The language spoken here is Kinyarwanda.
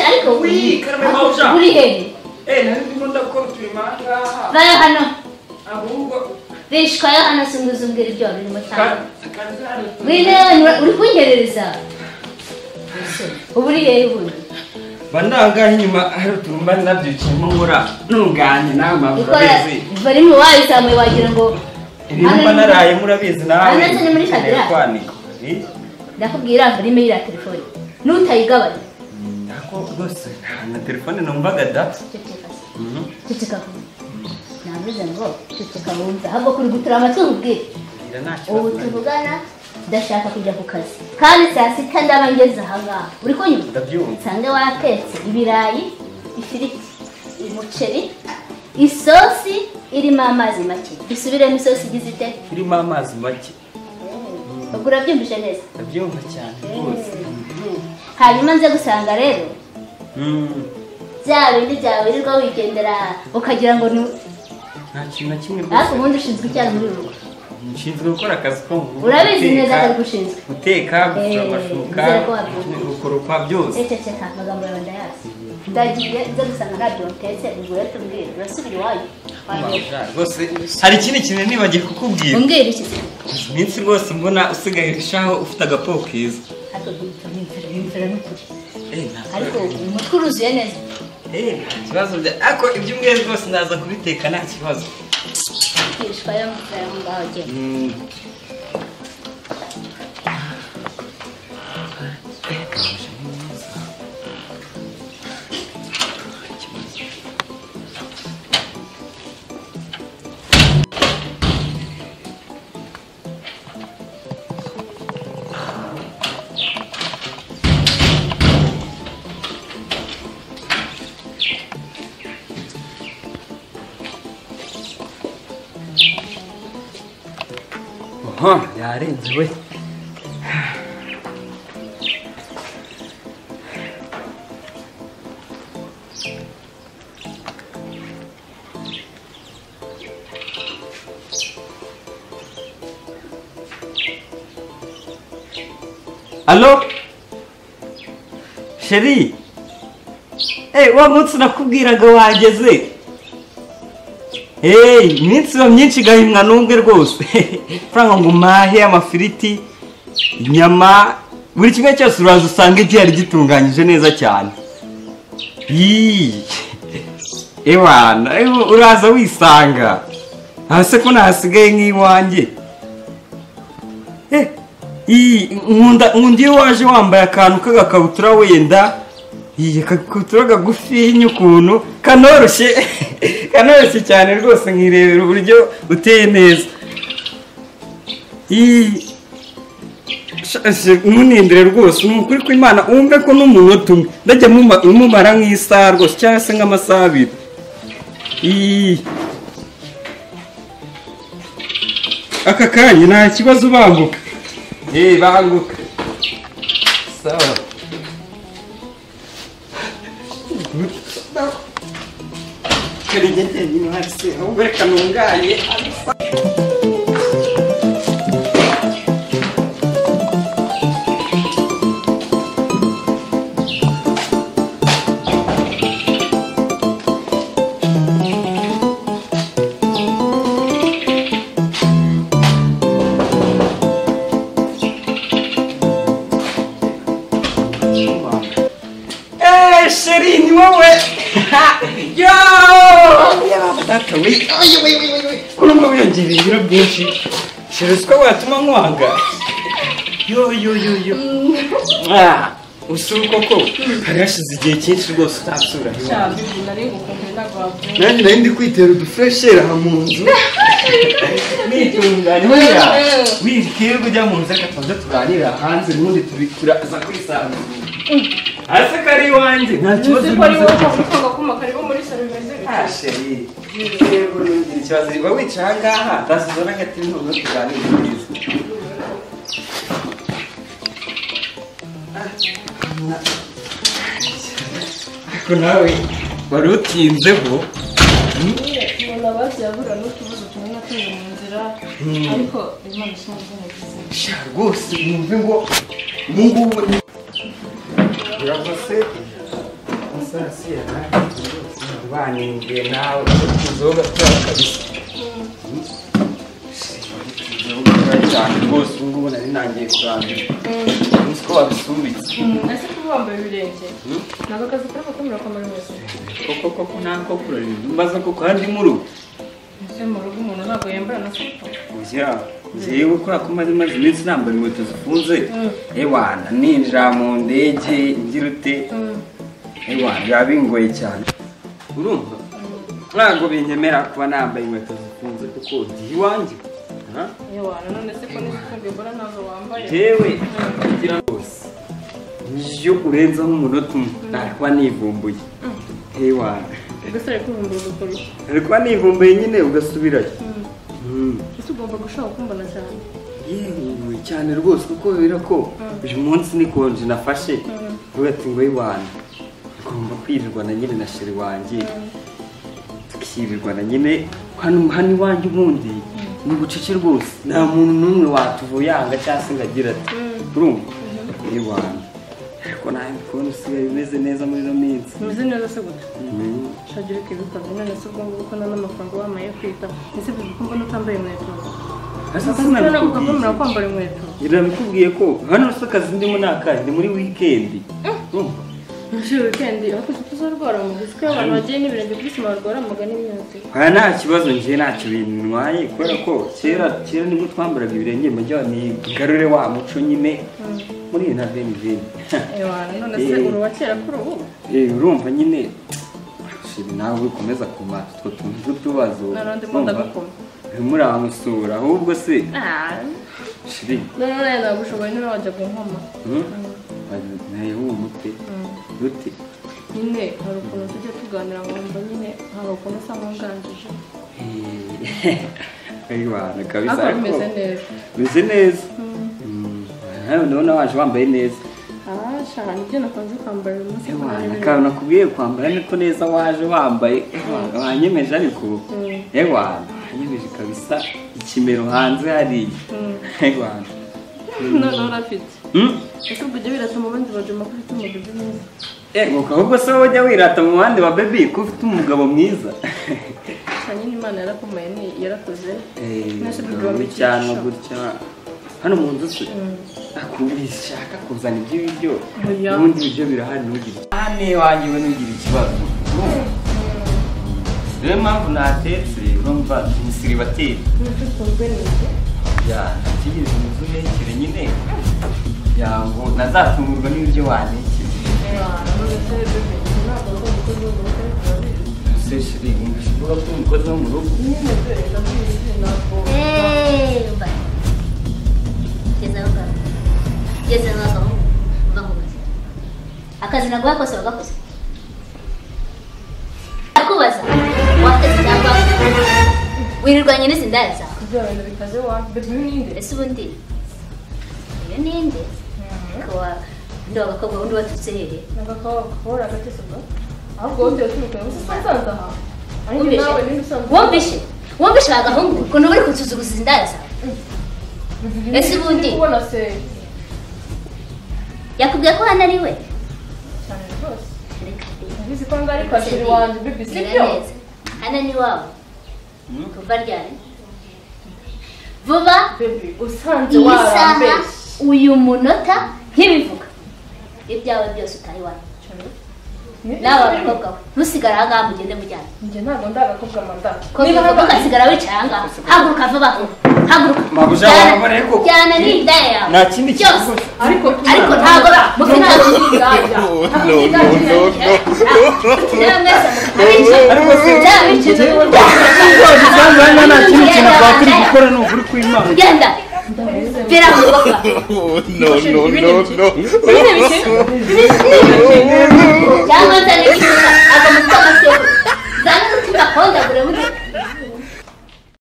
ariko Oui, karame mauja. Uri hehe? Nari ndimo ndakora uturimo aha ngaha. Vayo hano. Ahubwo Bishwayo hano singuzumbwira ibyo birimo cyane. Wine uri kunyerereza. Ubu uri hehe ubundi? Bandangaho inyuma hari utuntu mba nabyukiyemo nkora ntunganye nawe mpamvu urabizi. Barimo wayizamuye wagira ngo ibintu mba naraye murabizi nawe. Hano ni muri Kadira. Ndakubwira volume y'ira telefone. Nutayigabanya. Ndako rwose na telefone numvaga da. Ceceka. Navuze ngo ceceka wumva ahubwo kuri gutura amatwi nkubwire. Ubu tuvugana ndashaka kujya ku kazi. Kandi saa sita ndaba ngeze aha ngaha. Uri kunyumva? Ndabyumva. Nsange watetse ibirayi, ifiriti, umuceri, isosi irimo amazi make. Dusubiremo isosi igize ite? Irimo amazi make. Ubwo urabyumvise neza? Ndabyumva cyane rwose. Hanyuma nze gusanga rero. Bya bindi byawe wirirwa wigendera ukagira ngo ni nta kintu na kimwe rwose. Ariko ubundi ushinzwe icyaha muri uru rugo. Nshinzwe gukora akazi ko mu rugo. Urabizi neza ko ushinzwe. Guteka, gufura amashuka, gukoropa byose. Ceceka amagambo yawe ndayazi. Ndagiye nze gusanga ntabyo watetse ubwo rero tubwire urasubira iwanyu. Rwose hari ikindi kintu nibagiye kukubwira. Umbwira iki se? Iminsi rwose mbona usigaye urushaho ufite agapo keza. Ariko imvura n'ukuri. Ariko umutwe uruzuye neza. Nta kibazo ariko iby'umweru rwose ndaza kubiteka nta kibazo. Kwishwayo ngaho genda. Yarenze we. Allo? Sheri? Wa munsi nakubwiraga wageze. Iminsi iba myinshi igahimwa n'umwe rwose. Frank ngo umahe amafiriti, inyama, buri kimwe cyose uraza usanga igihari gitunganyije neza cyane. Ewana, uraza wisanga. Hase ko nahasigaye nk'iwanjye. Nkunda iyo waje wambaye akantu k'agakabutura wenda, akakabutura kagufinya ukuntu kanoroshye. Kanoroshye cyane rwose nkirebera uburyo uteye neza. Umunindire rwose ni ukuri kw'Imana wumve ko n'umunota umwe ndajya mumara nk'isaha rwose cyangwa se nk'amasaha abiri. Aka kanya nta kibazo banguka. Banguka. Sawa. Ahubwo reka ntunganye. Sheri ni wowe. Yo! Data we. Ko numva wiyongereye ibiro byinshi. Sheri siko watuma nkwanga. Yo yo yo yo. Usura koko hari hashize igihe cyinshi rwose utansura. Nanjye nari ndi kwitera udufuresheri aha mu nzu. Nitunganya buriya. Wirirwa ujya mu nzu reka tubanze tuganira hanze ubundi turaza kwisanzura. Hasi kari iwanjye nta kibazo. Uzi ko ari wowe ugomba kuma karibu muri salo bimeze bityo. Ah sheri, yego ntugire ikibazo, uba wicaye aha ngaha ndaza n'agati noneho tuganire neza. Ariko nawe wari utinzeho. Umuntu aba yabura n'utubazo tumwe na tumwe mu nzira, ariko Imana ishimwe nagize. Sha rwose numve ngo ubu ngubu urakoze. Sasa banimbuye nawe tuzoga kabisa. Cyane rwose ubu ngubu nari nangiye kurambirwa. Uzi ko wabisubitse. Ese kuba wambaye ibirenge ntabwo akazi karimo kumira kwambara inkweto? Koko koko ntabwo kurarira mbaza koko handi mu rugo. Ese mu rugo umuntu ntabwo yambara na silipa? Oya, njyewe kubera ko maze iminsi nambara inkweto zifunze, ewana ninjira mu ndege ngira ute, ewana biba bingoye cyane. Urumva? Ntabwo binyemera kuba nambaye inkweto zifunze kuko ndi iwanjye. Ewana none se ko n'izifunguye mbona ntazo wambaye? Njyewe kugira rwose iyo urenzaho umunota umwe nari kuba nivumbuye. Ewana ubwo se kuvumbura ugakora iki? Nari kuba nivumbuye nyine ugasubirayo. Ese ugomba gushaka kumbona cyane? Yewe cyane rwose kuko bibera ko uyu munsi ni konje nafashe uvuga ati ngo ewana ngomba kwirirwana nyine na sheri wanjye, tukirirwana nyine hano iwanjye ubundi ni bucece rwose nta muntu n'umwe watuvuyanga cyangwa se ngo agira ati urumva ewana. Ariko nawe kubona usigaye umeze neza muri ino minsi. Umeze neza se gute? Shagira ikibikaze none se ubwo ngubwo ko nta n'amafaranga wamaye kwita ese bivuga ko mbona utambaye inkweto? Ese sinabikubwiye kwambara inkweto? Nabikubwiye ko hano se akazi ndimo ni akahe, ni muri wikendi. Urumva? Muri wikendi ariko tuzarwara mu gihe ko abantu bagiye n'ibirenge kuri sima barwara amaga n'imyotsi. Aya nta kibazo njye ntacyo bintwaye kubera ko kera kera nibwo twambaraga ibirenge majya ni garure wa muco nyine muri na bene bene. Ewana none se uri wa kera kuri ubu? Urumva nyine shiri nawe ukomeza kumata utwo tuntu tw'utubazo. Narandi mbona gukoma. Muramusura ahubwo se. Shiri. None nagushoboye niba wajya kunkoma. Naye wumute. Gute? Nyine hari ukuntu tujya tuganira nkumva nyine hari ukuntu usa nk'unganjije. Ewana kabisa ariko bimeze neza. Bimeze neza. Ndabona waje wambaye neza. Sha nibyo nakunze kwambara uyu munsi. Ewana kandi nakubwiye kwambara niko neza waje wambaye. Wanyemeje ariko. Ewana wanyemeje kabisa ikimero hanze hariya. Ewana. None urafite. Ese ubwo ujya wirata mu bandi bajama ko ufite umugabo mwiza? Ego ahubwo se wowe ujya wirata mu bandi ba baby ko ufite umugabo mwiza. Sha nyine Imana yarakomeye ni yarakoze. Nese bigomba cyane gutya. Hano mu nzu se akubishaka kuzana ibyo biryo ubundi ibyo birahari ntugire hane wanjye we ntugire ikibazo. Niyo mpamvu natetse urumva umusiribateri. Ya nategereje inzu ntekere nyine yango nazatungurwa n'ibiryo wantekeye. Se shiri wumvise uvuga ko umukozi wo mu rugo. Geza aho ngaho. Akazi naguha kose wagakoze. Akubaza wateze cyangwa wirirwanye n'izi ndaya zawe. Ibyo bintu bikaze wa baby ninde? Ese ubundi iyo ninde? Kwa ndo abakobwa undi watutse hehe? Nagakobwa hora gatese bwo. Ahubwo undi yaturuka ubusa sanza ha. Ariko nawe ninde usanzwe? Wumvishe? Wumvishe agahungu ukuntu bari kunsuzuguza izi ndaya zawe. Ese ubundi kubona se yakubwiye ko hano ari we? Cyane rwose. Ndabizi ko ngari kwa sheri wanjye baby sibyo? Hano ni wawe. Kuva ryari? Vuba baby usanze warambeshye. Uyu munota ntibivuga. Ibyawe byose utahi wawe. Nawe abakobwa we ntusigare aha ngaha mugende mujyane. Njye ntabwo ndi agakobwa manda. Niba ugasigara wicaye aha ngaha haguruka vuba. Haguruka. Mabuja wabone ko jyana n'indaya yawe. Nta kindi kintu ariko ntabwo mufite indaya. No no no no. Nta kindi kintu twakuri gukora ni ukuri kw'Imana. Genda. Vira mu rugo. No no no no. Cyangwa nzane n'isuka agomba gutanga seko. Zana n'utuba kondagure muri